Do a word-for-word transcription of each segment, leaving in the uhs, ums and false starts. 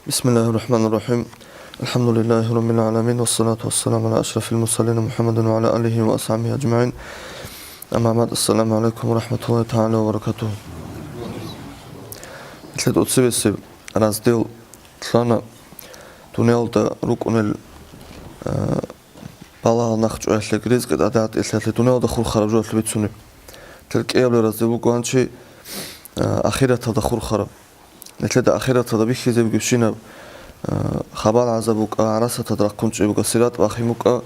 بسم الله الرحمن الرحيم. الحمد لله رب العالمين، والصلاة والسلام على أشرف المرسلين محمد وعلى آله وأصحابه أجمعين. أما بعد، السلام عليكم ورحمة الله تعالى وبركاته. Нилъеда цебесеб раздел лъана дуниялда рукӀунел, а, балагьал нахъчӀваялъе, ризкъи тӀаде гьатӀилъиялъе, дуниялда хурхараб жоялъе бицунеб. Нилъер кӀиабилеб раздел буго гьанже, а, ахираталда хурхараб. Нилъеда ахираталда бихьизе бугебщинаб, а, хабал гӀазаб букӀа, гӀарасаталда рахъун чӀей буго, сират бахъин букӀа,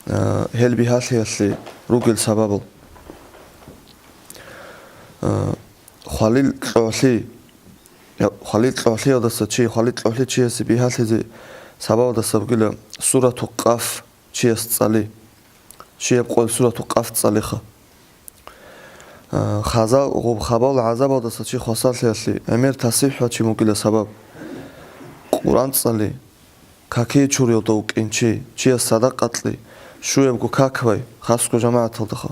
а, гьел бигьалъиялъе ругел сабабал. А, хвалил кьогӀлъи, я, хвалил кьогӀлъиялдаса чи, хвалил кьогӀлъи чиясе бигьалъизе сабабалдаса бугила сурату Къаф чияс цӀали. Чияб къоялъ сурату Къаф цӀалиха. А, хазал, гъуб хабал гӀазабалдаса чи хвасарлъиялъе гӀемер тасихӀ бачи мукӀила сабаб. Къуран цӀали, какие чуриялда вукӀин чи, чияс садакъа кьи, щуябго как бай, хасго жамагӀаталдаха.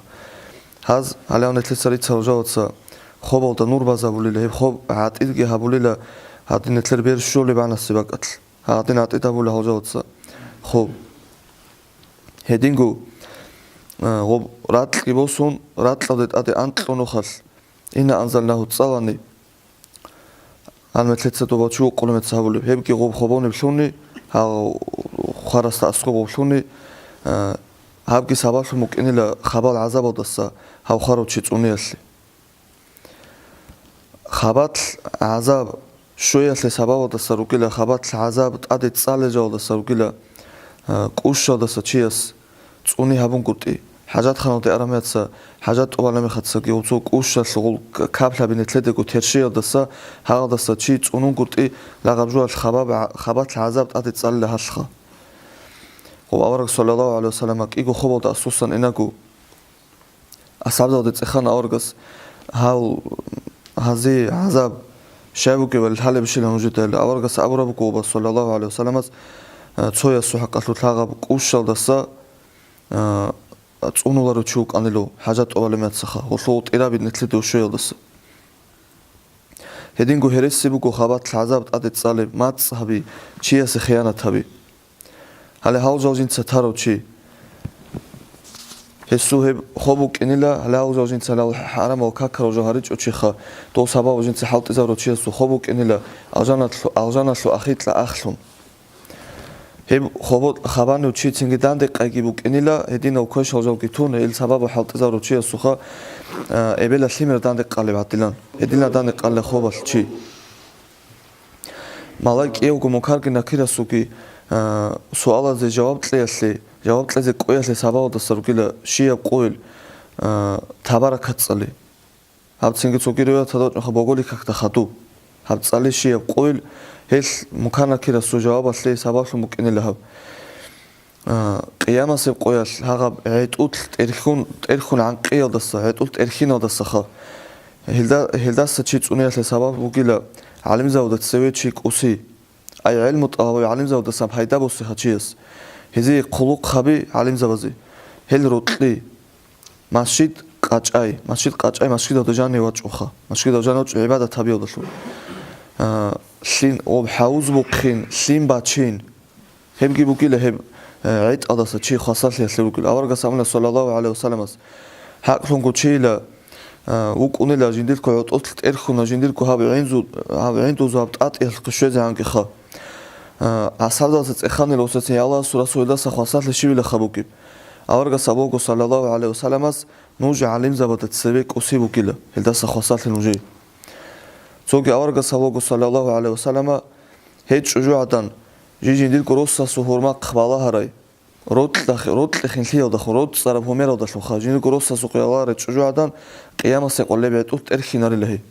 Гьаз, гьале гьанже нилъеца рицарал жалаца хобалда нур базабулила, гьеб хоб гӀатӀидги гьабулила, гьадин нилъер бер щолеб гӀанасеб бакӀалъ. Гьадин гӀатӀид гьабула гьал жалаца хоб. Гьединго, а, гъоб ракьги босун, ракьалде тӀаде анкьун нухалъ, «Инна анзалнагьу» цӀалани, гьанже нилъеца доба чи вукъулеб меца гьабулеб, гьебги гъоб хобониб лъуни, гьав хварасда аскӀоб гъоб лъуни, а, гьабги сабаблъун букӀинила хабал гӀазабалдаса гьав хварав чи цӀуниялъе. Хабал гӀазаб щвеялъе сабабалдаса ругила, хабал гӀазаб тӀаде цӀалел жалдаса ругила, а, кӀущалдаса чияс цӀуни гьабунгутӀи, хӀажатханалде араб мехаца, хӀажат тӀубалеб мехацаги, гъоб цо кӀущалъ гъул к-, каплъаби нилъедего терщиялдаса, гьалдаса чи цӀунунгутӀи, лагъаб жоялъ хабаб гӀа-, хабал гӀазаб тӀаде цӀалила гьалъха. Гъоб авараг, саллаллагьу гӀалайгьи вассаллам, кӀиго хобалда ассусан инаго, асхӀабзабазда цӀехана аварагас, гьал, гьазе гӀазаб щай бугебали лъалебщинал нужеда, гьел аварагас абураб буго, ва саллаллагьу гӀалайгьи вассалламас, а, цо ясул хӀакъалъулъ гьагъаб кӀущалдаса, а, цӀунуларев чи вукӀанило, хӀажат тӀубалеб мехацаха, гъолъул тӀираби нилъеде щвеялдаса. Гьединго гьереси буго хабал гӀазаб тӀаде цӀалеб, мацӀ гьаби, чиясе хиянат гьаби. Гьале гьал жал жинца тарав чи. Гьесул гьеб хоб букӀинила, гьале гьал жал жинца гьал хӀарамал какарал жал гьаричӀо чиха, дол сабаб жинца хӀалтӀизарав чиясул хоб букӀинила, алжаналъу-, алжаналъул ахикьа ахлъун. Гьеб хобо-, хабанив чи цинги дандекъайги букӀинила, гьединав квешал жалги тун, гьел сабабал хӀалтӀизарав чиясулха, а, эбелалъ лъимер дандекъалеб гӀадилан. Гьединал дандекъалила хобалъ чи. Малай кӀиявго Мункарги Накирасулги, а, суалазе жаваб кьеялъе, жаваб кьезе кӀвеялъе сабабалдаса ругила щияб къойил, а, табаракат цӀали. Гьаб цинги цоги риваяталда вачӀунха боголил какда хадуб. Гьаб цӀали щияб къойил, гьелъ Мункар Накирасул жавабалъе сабаблъун букӀинила гьаб. А, къиямасеб къоялъ гьагъаб гӀетӀулъ тӀерхьун, тӀерхьун гӀанкъиялдаса, гӀетӀулъ тӀерхьиналдасаха. Гьелда-, гьелдаса чи цӀуниялъе сабаб бугила гӀалимзабазда цеве чи кӀуси. Ай гӀелму тӀалабаби гӀалимзабаздасан пайда босиха чияс. Гьезие хъулухъ гьаби гӀалимзабазе. Гьел рокьи. Масжид къачӀай, масжид къачӀай, масжидалда жанив вачӀуха. Масжидалда жанив вачӀун гӀибадат гьабиялдалъун. А, лъин, об хӀавуз бухъин, лъим бачин. Гьебги бугила гьеб, э, гӀетӀалдаса чи хвасарлъиялъе ругел. Аварагас абуна, саллаллагьу гӀалайгьи вассалламас, хӀакълъунго чийила, э, вукӀунила жиндирго гӀотӀолъ тӀерхьуна, жиндирго гьаб гӀинзу-, гьаб гӀиндузу гьаб тӀатӀиялъухъе щвезегӀангиха. Э, асхӀабзабазда цӀеханила гьесдасан, я Аллагьасул Расул, гьелдаса хвасарлъи щивилаха бугеб? Аварагас абуго, саллаллагьу гӀалайгьи вассалламас, нуж гӀалимзабазда цеве кӀуси бугила, гьелдаса хвасарлъи нужее. Цоги аварагас абуго, саллаллагьу гӀалайгьи вассаллама, гьей чӀужугӀадан, жий жиндирго росасул гьурмахъ балагьарай, рокьа-, рокьи хинлъиялдалъун, роцӀцӀараб гьумералдалъунха, жиндирго росасухъе балагьарай чӀужугӀадан, къиямасеб къоялъ гьеб гӀетӀулъ тӀерхьинарилагьи.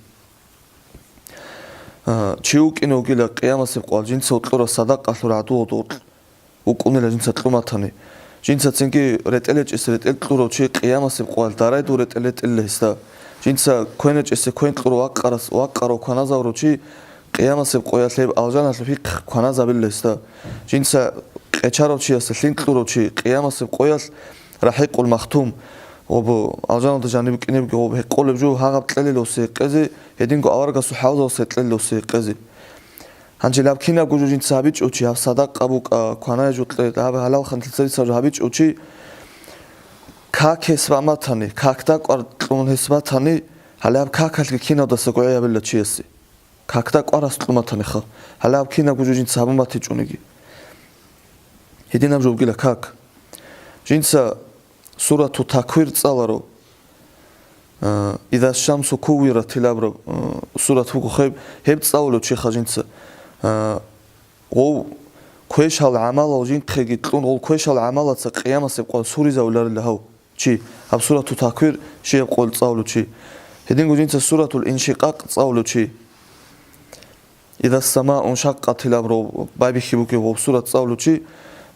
А, чи вукӀине вугила къиямасеб къоялъ жинца кьураб садакъалъул гӀадуялда вукӀунила жинца кьун батани. Жинца цинги ретӀел гьечӀес ретӀел кьурав чи къиямасеб къоялъ дарайдул ретӀел ретӀелила гьесда. Жинца квен гьечӀесе квен кьурав вакъарас-, вакъарав кваназавурав чи къиямасеб къоялъ гьеб алжаналъул пихъ кваназабила гьесда. Жинца къечарав чиясе лъим кьурав чи къиямасеб къоялъ рахӀикъул махтум, ва бу-, алжаналда жаниб кӀинебги ва гьекъолеб жо гьагъаб кьелилосе гьекъезе, гьединго аварагасул хӀавзаласе кьелилосе гьекъезе. Гьанже гьаб кинабго жо жинца гьабичӀев чи, гьаб садакъа букӀа, кваная жукье, гьаб гьалал ханлъица жинца гьабичӀев чи, как гьес батани, какда кӀвар кьун гьес батани, гьале гьаб какалъги киналдаса гӀей гьабила чиясе. Какда кӀварас кьун батаниха, гьале гьаб кинабго жо жинца гьабун батичӀониги. Гьединаб жо бугила как. Жинца Сурату Таквир цӀаларо. А, «Иза шамсу куввират» илаб, а, сурат буго гьеб, гьеб цӀалулев чиха жинца. А, гъов квешал гӀамалал жинхъеги кьун, гъол квешал гӀамалаца къиямасеб къо суризавуларила гьав чи, гьаб Сурату Таквир щибаб къоялъ цӀалулев чи. Гьединго жинца Суратул Иншикъакъ цӀалулев чи. «Иза самау ншакъкъат» илаб ров байбихьи бугеб гъоб сурат цӀалулев чи,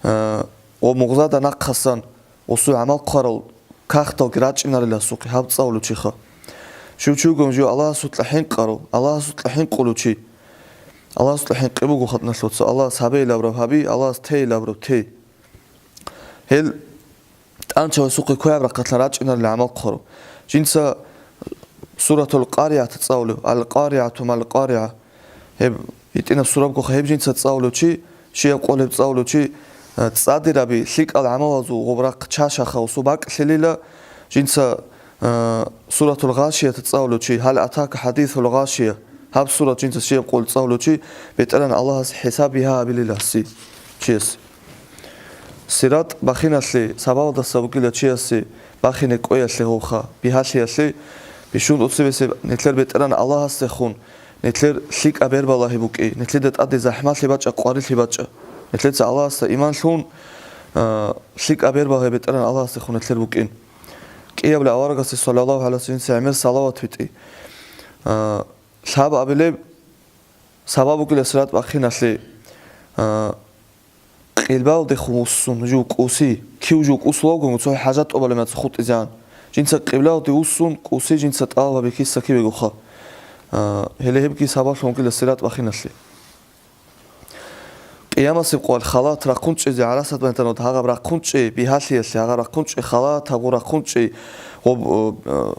а, гъоб мугъзада нахъасан гъосул гӀамал хъварал кагъталги рачӀинарила гьасухъе гьаб цӀалулев чиха. Щив чи вугев жив Аллагьасукьа хӀинкъарав, Аллагьасукьа хӀинкъулев чи. Аллагьасукьа хӀинкъи буго хатӀналъуца, Аллагьас гьабейилаб раб гьаби, Аллагьас тейилаб раб тей. Гьел тӀанчавасухъе кваяб рахъалъан рачӀинарила гӀамал хъварав. Жинца Суратул Къариат цӀалулев, «Ал-Къариату мал-Къариа». Гьеб гьитӀинаб сурабгоха гьеб жинца цӀалулев чи, щибаб къоялъ гьеб цӀалулев чи, а, цӀадираби лъикӀал гӀамалазул гъоб рахъ чашаха гъосул бакӀлъилила, жинца, а, Суратул Гъашият цӀалулев чи, «Гьал атака хӀадисул гъашия». Гьаб сурат жинца щибаб къоялъ цӀалулев чи, БетӀеран Аллагьас хӀисаб бигьа гьабилила гьасие, чиясе. Сират бахиналъе сабабалдаса бугила чиясе бахине кӀвеялъе гьавха, бигьалъиялъе, бищун тӀоцебесеб нилъер БетӀеран Аллагьасдехун, нилъер лъикӀаб бербалагьи букӀи, нилъеда тӀаде захӀмалъи бачӀа, къварилъи бачӀа. Нилъеца Аллагьасда иман лъун, а, лъикӀаб бербалагьи БетӀеран Аллагьасдехун нилъер букӀин. КӀиябли аварагасе, саллаллагьу гӀалайгьи ва саллам, гӀемер салават битӀи. А, лъабабилеб сабаб бугила сират бахиналъе, а, къиблаялдехун вуссун жив кӀуси, кив жив кӀусулаго цо хӀажат тӀубалеб меца хутӀизегӀан. Жинца къиблаялде вуссун кӀуси жинца тӀалаб гьабе киса кивегоха. А, гьеле гьебги сабаблъун вугила сират бахиналъе. Къиямасеб къоялъ халат рахъун чӀезе гӀарасат бантанод гьагъаб рахъун чӀей бигьалъиялъе, гьагъаб рахъун чӀей халат гьабго рахъун чӀей гъоб, а,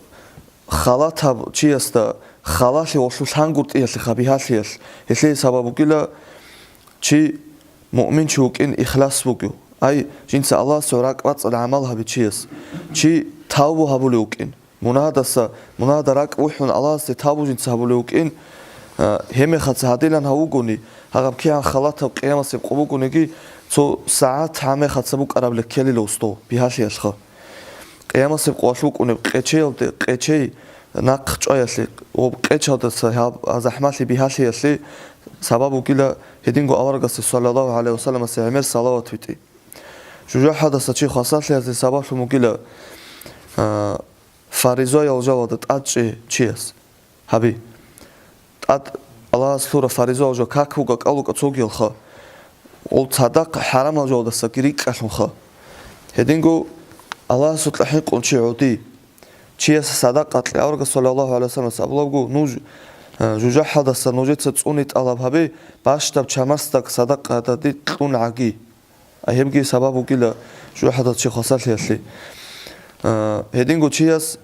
халатаб чиясда халалъи гъолъул лъангуртӀиялъе ха бигьалъиялъ. Гьелъие сабаб бугила чи муъмин чи вукӀин ихлас бугев. Ай, жинца Аллагьасул ракӀбацӀцӀад гӀамал гьабичияс. Чи тавбу гьабулев вукӀин. Мунагьадаса, мунагьада ракӀ вухӀун Аллагьасде тавбу жинца гьабулев вукӀин, а, гьебмехаца гьадилан гьавугони, гьагъаб кигӀан халатаб къиямасеб къо бугониги, цо сагӀат гьабмехаца букӀараб леккелила устав, бигьалъиялъха. Къиямасеб къоялъ букӀунеб къечеялде, къечей нахъ чӀваялъе, ва къечалдаса гьаб, а, захӀмалъи бигьалъиялъе сабаб бугила гьединго аварагасе, саллаллагьу гӀалайгьи ва салламасе, гӀемер салават битӀи. ЖужахӀалдаса чи хвасарлъиялъе сабаблъун бугила, а, фаризаял жалалда тӀадчӀей чияс гьаби. ТӀад Аллагьас лъура фаризаял жал как буго, кӀал букӀа цогиялха. Гъол цадахъ хӀарамал жалалдасаги рикӀкӀалъунха. Гьединго Аллагьасукьа хӀинкъун чи гӀоди. Чияс садакъа кье аварагас, саллаллагьу гӀалайгьи ва саллам, абулабго, нуж, а, жужахӀалдаса нужеца цӀуни тӀалаб гьабе, бащдаб чамасдак садакъа гьададе кьун гӀаги. А гьебги сабаб бугила жужахӀалда чи хвасарлъиялъе. А, гьединго чияс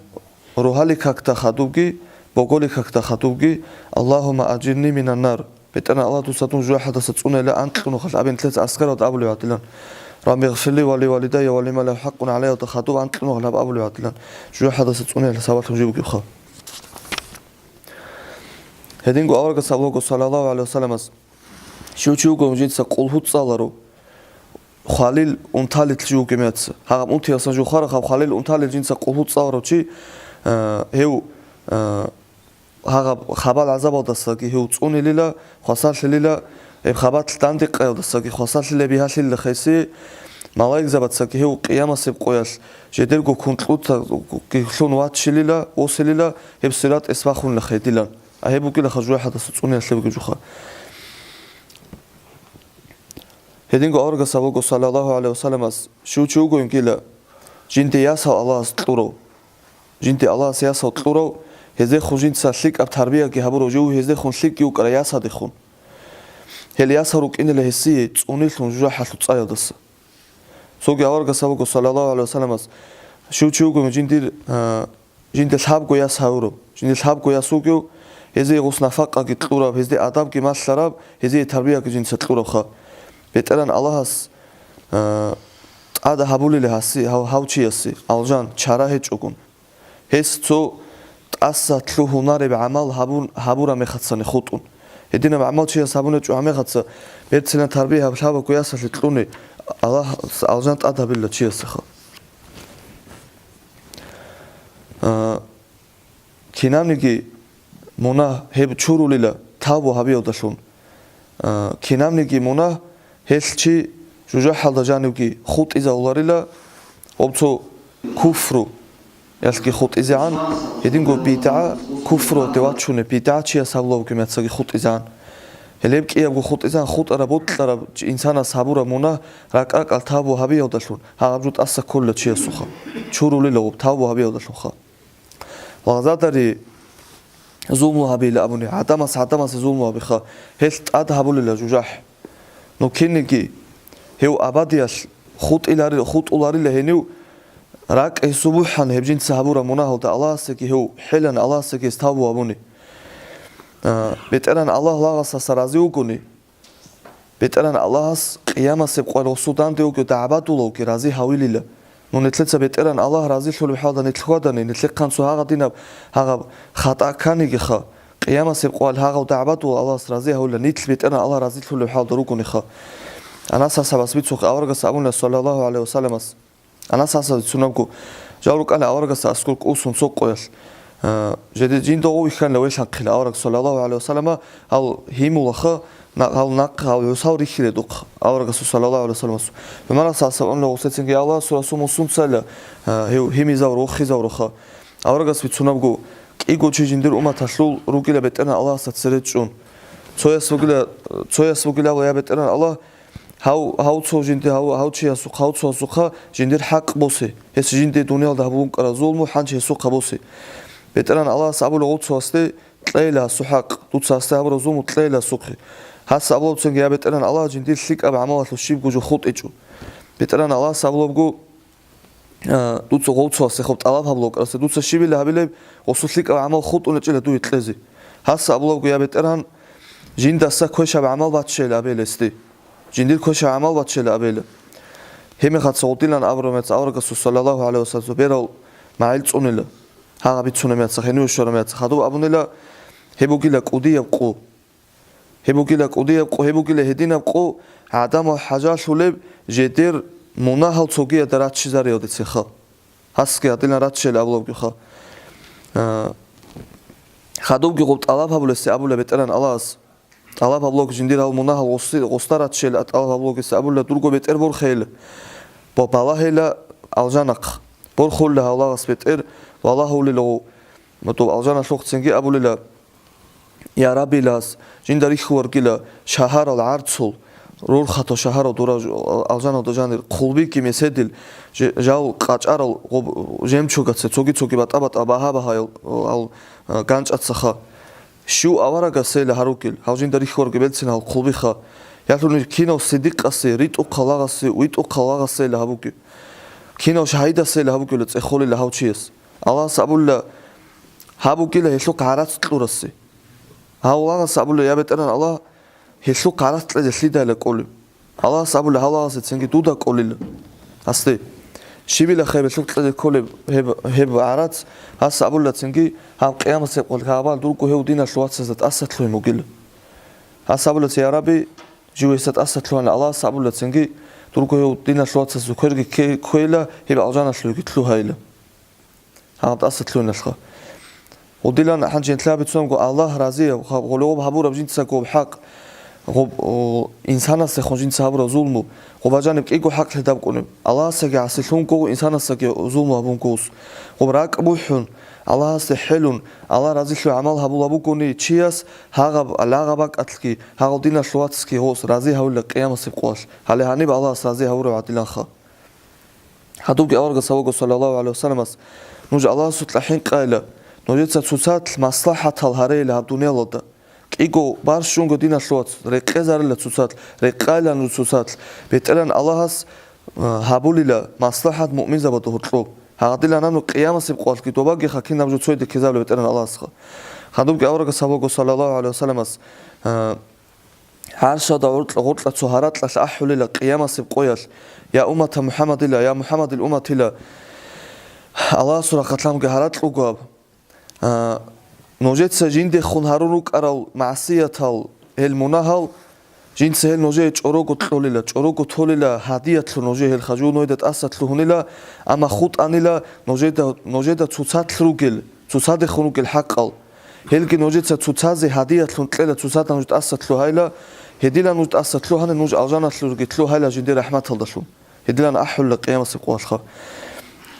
рогьалил какда хадубги, боголил какда хадубги, «Аллагьумма ажирни минан нар», БетӀеран Аллагь, дуца дун жужахӀалдаса цӀунейилан анкьнухъалъ абе нилъеца аскаралда абулев гӀадилан. «Рабби гъфирли ва ли валидайя ва лиман лахӀу хӀакъун гӀалайялда хадуб анкьнухъалъ аб абулев гӀадилан жужахӀалдаса цӀунейилан сабаблъун жибги ха. Гьединго аварагас абулаго, саллаллагьу гӀалайгьи ва салламас, щив чи вуго жинца къулгьу цӀаларо, хвалил унталилъ жив вугеб меца. Гьагъаб унтиялсан жухарахъаб хвалил унталил жинца къулгьу цӀаларо чи, а, гьев, а, гьагъаб хабал гӀазабалдасаги гьев цӀунилила, хвасарлъилила, гьеб хабалъ дандекъаялдасаги хвасарлъилила, бигьалъилила хеси, малаикзабацаги гьев къиямасеб къоялъ жедерго кункьутаги лъун ваччилила, восилила, гьеб сиратӀес вахунила хедилан. А гьеб бугилаха жужахӀалдаса цӀуниялъе бугеб жуха. Гьединго аварагас абуго, саллаллагьу гӀалайгьи ва салламас, щив чи вугониги, жинде ясал Аллагьас кьурав, жинде Аллагьас ясал кьурав, гьездехун жинца лъикӀаб тарбияги гьабурав жив, гьездехун лъикӀги вукӀарав ясадехун. Гьел ясал рукӀинила гьесие цӀунилъун жужахӀалъул цӀаялдаса. Цоги аварагас абуго, саллаллагьу гӀалайгьи ва салламас, щив чи вуго жиндир, а, жинде лъабго яс гьавурав, жинде лъабго яс вугев, Гьезие гъос нафакъаги кьураб, гьезде адабги малъараб, гьезие тарбияги жинца кьурабха. БетӀеран Аллагьас, а, тӀада гьабулила гьаси-, гьав-, гьав чиясе, алжан, чара гьечӀогун. Гьес цо тӀаса лъугьунареб гӀамал гьабун, гьабураб мехацани хутӀун. Гьединаб гӀамал чияс гьабун гьечӀо гьаб мехаца, берцинаб тарбия гьаб лъабабго ясалъе кьуни, Аллагьас алжан тӀад гьабила чиясеха. А, кинабниги мунагь гьеб чурулила тавбу гьабиялдалъун. А, кинабниги мунагь гьелъ чи жужахӀалда жанивги хутӀизавуларила, гъоб цо куфруялъги хутӀизегӀан, гьединго бидгӀа, куфруялде вачунеб бидгӀа чияс гьабулабги мецаги хутӀизегӀан. Гьелеб кӀиябго хутӀизегӀан хутӀараб, бокьараб инсанас гьабураб мунагь ракӀ-ракӀал тавбу гьабиялдалъун, гьагъаб жо тӀаса кколила чиясухъа, чурулила гъоб тавбу гьабиялдалъунха. Лагъзадари зулму гьабейила абуни, гӀадамас гӀадамасе зулму гьабиха, гьелъ тӀад гьабулила жужахӀ. Ну кинниги гьев абадиялъ хутӀилари-, хутӀуларила гьенив, ракӀ гьесул бухӀан гьеб жинца гьабураб мунагьалда Аллагьасеги гьев хӀелан Аллагьасеги гьес тавбу гьабуни. А, БетӀеран Аллагь лагъасаса рази вугони, БетӀеран Аллагьас къиямасеб къоялъ гъосул данде вугев дагӀбадулавги рази гьавилила. Ну, нилъеца БетӀеран Аллагь разилъулеб хӀалда нилъ хьвадани, нилъехъан цо гьагъадинаб гьагъаб хатӀа кканигиха, къиямасеб къоялъ гьагъав дагӀбадула Аллагьас рази гьавила, нилъ БетӀеран Аллагь разилъулеб хӀалда ругониха. Анас асхӀабас бицухъе, аварагас абуна, саллаллагьу гӀалайгьи васалламас, Анас асхӀаб бицунабго, жал рукӀана аварагасда аскӀор кӀусун цо къоялъ. А, жеде-, жинда гъов вихьанила велъанхъила авараг, саллаллагьу гӀалайгьи васаллама, гьал гьимулаха, на-, гьал нахъ, гьал гӀусал рихьиле духъ аварагасул, саллаллагьу гӀалайгьи васалламасул. ГӀумарас асхӀаб абуна гъусецинги, Аллагьасул Расул мусун цайла, а, гьев гьимизавра, вохизавраха. Аварагас бицунабго, кӀиго чи жиндир умматалъул ругила БетӀеран Аллагьасда цере чӀун. Цояс вугила, цояс вугила ва я БетӀеран Аллагь, Гьав, гьав цо жинди, гьав, гьав чиясухъ, гьав цоясухъа жиндир хӀакъ босе, гьес жинди дуниялда гьабун ккараб зулму хӀанчи гьесухъа босе. БетӀеран Аллагьас абула гъуцасде кьейила гьасул хӀакъ, дуца гьасде гьабураб зулму кьейила гьасухъе. Гьас абулабцинги, я БетӀеран Аллагь, жиндир лъикӀаб гӀамалалъул щибго жо хутӀичӀо. БетӀеран Аллагьас абулабго, а, дуца гъовцоясехъоб тӀалаб гьабулев вукӀарасе, дуца щибила гьабилеб, гъосул лъикӀаб гӀамал хутӀулечӀила дуе кьезе. Гьас абулабго, я БетӀергьан, жиндаса квешаб гӀамал баччейила абейила гьесде. Жиндир квешаб гӀамал баччейила абейила. Гьеб мехалъ гъодилан абураб мехалъ аварагасул, саллаллагьу гӀалайгьи васаллам, берал магӀил цӀунила. Гьагъа бицунеб мехалъ, гьенив щвараб мехалъ, хадуб абунила, гьеб бугила кӀудияб къо. Гьеб бугила кӀудияб къо, гьеб бугила гьединаб къо, гӀадамал хӀажалъулеб жедер мунагьал цогиязда раччизариялдецинха. Гьасги гьадилан раччейила абулабгиха. А, хадубги гъуб тӀалаб гьабулесе абула БетӀеран Аллагьас. ТӀалаб гьабулеб жиндир гьал мунагьал гъоси-, гъосда раччейила, тӀалаб гьабулебгеси абула, дурго бетӀер борхейила. Ба-, балагьейила алжанахъ. Борхулила гьав лагъас бетӀер, валагьулила гъов. Доб алжаналъухъцинги абулила, я Раббилас, жинда рихьуларгила шагьарал гӀарцул, рурхатал шагьарал дура ж-, алжаналда жанир, хъулбиги меседил, же-, жал къачӀарал гъоб-, жемчугаца, цоги-цоги батӀа-батӀа багьа-багьаял, ал, а, ганчӀацаха. Щив аварагасейила гьаругел, гьав жинда рихьуларги белцин гьал хъулбиха. Ялъуни кинав сидикъасе, ритӀухъал лагъасе, витӀухъал лагъасейила гьабугеб. Кинав шагьидасейила гьабугела цӀехолила гьав чияс. Аллагьас абула, гьаб бугила гьелъухъ гӀарац кьурасе. Гьав лагъас абула, я БетӀергьан Аллагь, гьелъухъ гӀарац кьезе лъидайила кӀолеб? Аллагьас абула, гьав лагъасецинги дуда кӀолила. Гьасде. Щибила хай гьелъухъ кьезе кколеб гьеб, гьеб гӀарац? Гьас абула цинги, гьаб къиямасеб къоялъ гьабал дурго гьев диналъул вацазда тӀаса лъугьин бугила. Гьас абула цин, я Рабби, жив гьесда тӀаса лъугьана. Аллагьас абула цинги, дурго гьев диналъул вацазда кверги кке-, кквейила, гьеб алжаналъувеги лъугьайила. Гьаб тӀаса лъугьиналъха. Гъудилан гьанже нилъеда бицунго Аллагь разияб, гъоб гьабураб жинцаго гъоб хӀакъ, гъоб, о, инсанасдехун жинца гьабураб зулму, гъоб жаниб кӀиго хӀакълъи дабкӀунеб. Аллагьасдаги гӀасилъунго, инсанасдаги зулму гьабунгос. Гъоб ракӀ бухӀун, Аллагьасде хӀелун, Аллагь разилъуй гӀамал гьабулеб бугони чияс, гьагъаб, лагъаб бакӀалъги, гьагъал диналъул вацги гъос рази гьавила къиямасеб къоялъ. Гьале гьаниб Аллагьас рази гьавурав гӀадиланха. Гьадубги аварагас абуго, саллаллагьу гӀалайгьи вассаламас, нуж Аллагьасукьа хӀинкъайила, нужеца цоцалъ маслахӀатал гьарейила гьаб дуниялалда. КӀиго барщунго диналъул вац, рекъезарила цоцалъ, рекъайила нуж цоцалъ. БетӀеран Аллагьас, а, гьабулила маслахӀат муъминзабазда гьоркьоб. Гьадилан гьаниб къиямасеб къоялъги добагиха кинаб жо цойде ккезабила БетӀеран Аллагьасха. Хадубги аварагас абуго, саллаллагьу гӀалайгьи вассаламас, а, гӀаршалда гъоркьа, гъоркьа цо гьаракьалъ ахӀулила къиямасеб къоялъ: «Я уммата МухӀаммадила, я МухӀаммадил умматила, Аллагьасул рахъалъанги гьаракь буго», – аб. А, нужеца жиндехун гьарун рукӀарал магӀсиятал, гьел мунагьал, жинца гьел нужее чӀорого кьолила, чӀорого толила гьадиятлъун нужее гьел хажу нойда тӀаса лъугьунила, амма хутӀанила нужеда, нужеда цоцалъ ругел, цоцадехун ругел хӀакъал. Гьелги нужеца цоцазе гьадиятлъун кьела, цоцада нуж тӀаса лъугьайла, гьедила нуж тӀаса лъугьани нуж алжаналъурги лъугьайла жиндир рахӀматалдалъун. Гьедилан ахӀулла къиямасеб къоялъха.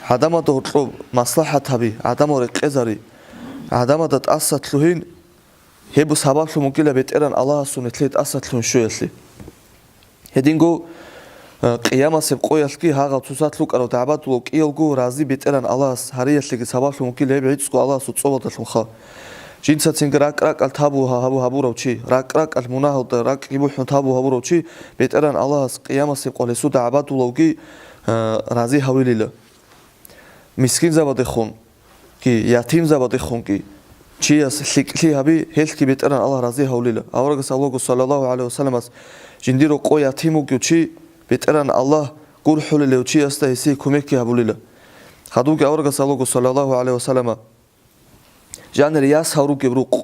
ГӀадамалда гьоркьоб маслахӀат гьаби, гӀадамал рекъезари, гӀадамалда тӀаса лъугьин, гьеб сабаблъун бугила БетӀеран Аллагьасул нилъее тӀаса лъугьин щвеялъе. Гьединго, э, къиямасеб къоялъги гьагъал цоцалъ рукӀарал дагӀбадулав кӀиялго рази БетӀеран Аллагьас гьариялъеги сабаблъун бугила гьеб гӀицӀго Аллагьасул цӀобалдалъунха. Жинцацинги ракӀ-ракӀалъ табу гьабу гьабурав чи, ракӀ-ракӀалъ мунагьалда ракӀги бухӀун табу гьабурав чи, БетӀеран Аллагьас къиямасеб къоялъ гьесуда гӀабадулавги, а, рази гьавилила. Мискинзабадехунги, ятимзабадехунги чияс лъикӀлъи гьаби, гьелъги БетӀеран Аллагь рази гьавлила. Аварагас абуго, саллаллагьу гӀалайгьи вассаламас, жиндир рокъо ятим вугев чи, БетӀеран Аллагь гурхӀулев чиясда гьесие кумекги гьабулила. Хадубги аварагас абуго, саллаллагьу гӀалайгьи вассалама, жанир яс гьавругеб рукъ,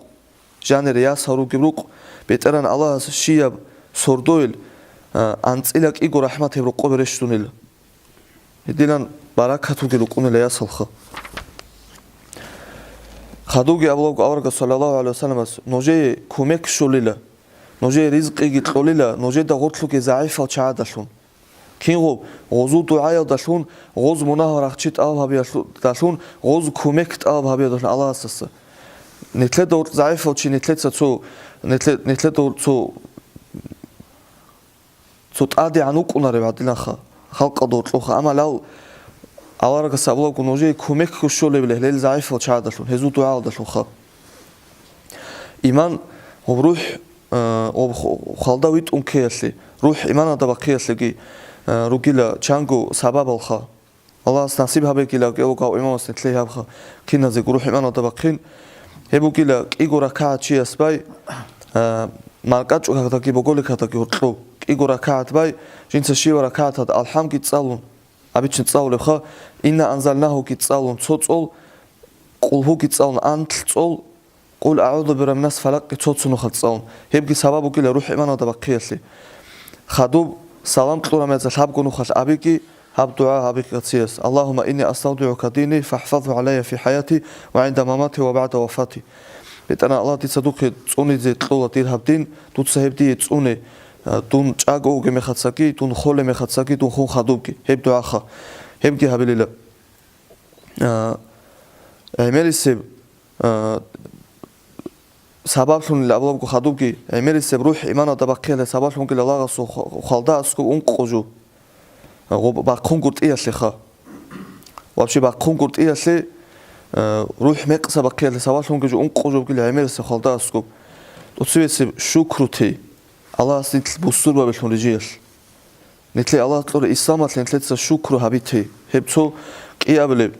жанир яс гьавругеб рукъ, БетӀеран Аллагьас щияб сордойил, а, анцӀила кӀиго рахӀмат гьеб рокъобе рещтӀунила. Гьедилан баракат бугел рукӀунила ясалха. Хадубги абулаго аварагас, саллаллагьу гӀалайгьи вассаламас, нужее кумек щолила, нужее ризкъиги кьолила, нужеда гъорлъуге загӀипал чагӀадалъун. Кинго гъозул дугӀаялдалъун, гъоз мунагьал рахчи тӀалаб гьабиялдалъун, гъоз кумек тӀалаб гьабиялдалъун Аллагьасдаса. Нилъеда гьоркь загӀипал чи, нилъеца цо, нилъе-, нилъеда гьоркь цо, цо тӀадегӀан вукӀунарев гӀадиланха, халкъалда гьоркьоха, амма лал аварагас абулаго нужее кумек щолебила гьел загӀипал чагӀадалъун, гьезул дугӀаялдалъунха. Иман, гъоб рухӀ, э, гъоб ху-, хвалда витӀун ккеялъе, рухӀ иманалда бахъиялъеги, э, ругила чанго сабабалха. Аллагьас насиб гьабегила гьев гьав имамас нилъее гьабха, киназего рухӀ иманалда бахъин. Гьеб бугила кӀиго ракагӀат чияс бай, э, маркӀачӀукадаги боголикадаги гьоркьоб кӀиго ракагӀат бай, жинца щивал ракагӀаталда алхӀамги цӀалун, абичин цӀалулебха, «Инна анзалнагьуги» цӀалун цо цӀол, «Къулгьуги» цӀалун анлъ цӀол, «Къул агӀузу бираббиннас», «Фалакъги» цо-цо нухалъ цӀалун. Гьебги сабаб бугила рухӀ иманалда бахъиялъе. Хадуб салам кьураб мехалъ гьабго нухалъ абиги, гьаб дугӀа гьабиги гьесие: «Аллагьумма инни аставдигӀука дини, фахӀфазгьу гӀалайя фи хӀаяти ва гӀинда мамати ва багӀда вафати». БетӀеран Аллагь, дица духъе цӀунизе кьола дир гьаб дин, дуца гьеб дие цӀуне, а, дун чӀаго вугеб мехацаги, дун холеб мехацаги, дун хун хадубги. Гьеб дугӀаха. Гьебги гьабилила. А, гӀемерисеб, а, сабаблъунила абулаго хадубги, гӀемерисеб рухӀ иманалда бахъиялъе сабаблъунгила Аллагьасул хва-, хвалда аскӀоб ункъо жо, а, гъоб бахъун гуртӀиялъеха. Вообще бахъун гуртӀиялъе, а, рухӀ мекъса бахъиялъе сабаблъунги жо ункъо жо бугила гӀемерисеб хвалда аскӀоб. ТӀоцебесеб шукру тей, Аллагьас нилъ бусурбабилъун рижиялъ. Нилъее Аллагь кьураб исламалъе нилъеца шукру гьабите. Гьеб цо кӀиабилеб.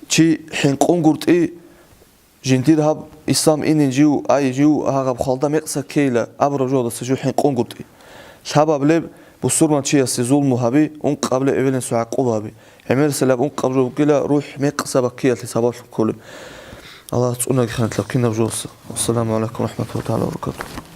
Чи хӀинкъунгуртӀи, жиндир гьаб ислам инин жив, ай, жив гьагъаб хвалда мекъса ккейила абураб жоялдаса жив хӀинкъунгуртӀи. Лъабабилеб, бусурманчиясе зулму гьаби, ункъабилеб, эбел-инсуе гӀакъуба гьаби. ГӀемерисел гьаб ункъаб жо бугила рухӀ мекъса бахъиялъе сабаблъун кколеб. Аллагьас цӀунаги ханлъа кинаб жоялдаса. Вассаламу гӀалайкум ва рахӀматуллагьи тагӀала ва баракатугьу.